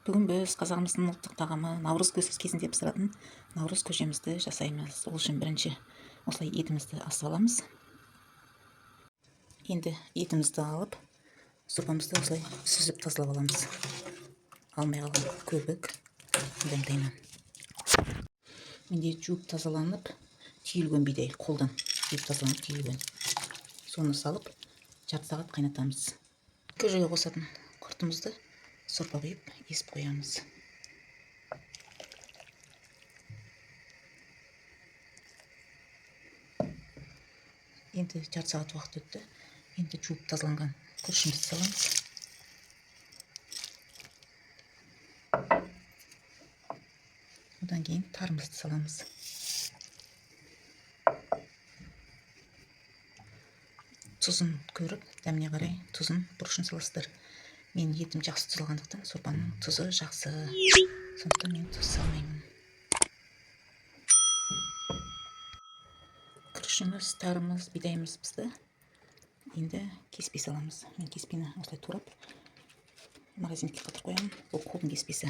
Бүгін біз қазағымыздың ұлттық тағамы наурыз көжесі кезінде пісіретін наурыз көжемізді жасаймыз. Ол үшін бірінші осылай етімізді асып аламыз. Енді етімізді алып, сорпамызды осылай сүзіп тазалап аламыз. Алмай қалған көбік дайындаймын. Менде жуып тазаланып түйілген бидай, қолдан жуып тазаланып түйілген. Соны салып, жарты сағат қайнатамыз. Көжеге қосатын құртымызды сорпа құйып есіп қоямыз. Енді жарты сағат уақыт өтті. Енді жуып тазаланған күрішімізді саламыз. Одан кейін тарымызды саламыз. Тұзын көріп, дәміне қарай тұзын, бұрышын саласыздар. Мен етім жақсы тұздалғандықтан сорпаның тұзы жақсы. Сондықтан мен тұз салмаймын. Күрішіміз, тарымыз, бидайымыз пісті. Енді кеспе саламыз. Мен кеспені осылай турап морозилкаға қатырып қоямын. Бұл қолдың кеспесі.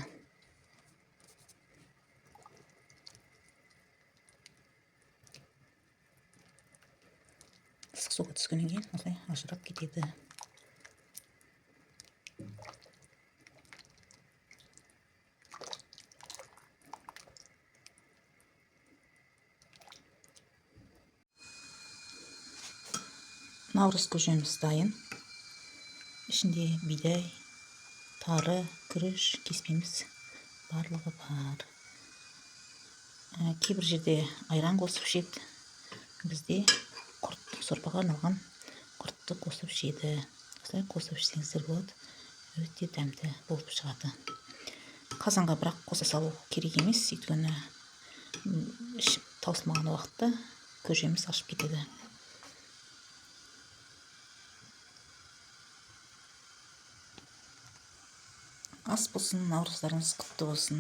Ыстық суға түскеннен кейін осылай ажырап кетеді. Наурыз көжеміз дайын. Ішінде бидай, тары, күріш, кеспеміз барлығы бар. Кейбір жерде айран қосып ішеді. Бізде құрт, сорпаға арналған құртты қосып ішеді. Осылай қосып ішсеңіздер болады. Өте дәмді болып шығады. Қазанға бірақ қоса салу керек емес, өйткені ішіп таусылмаған уақытта көжеміз ашып кетеді. Ас болсын, наурыздарыңыз құтты болсын.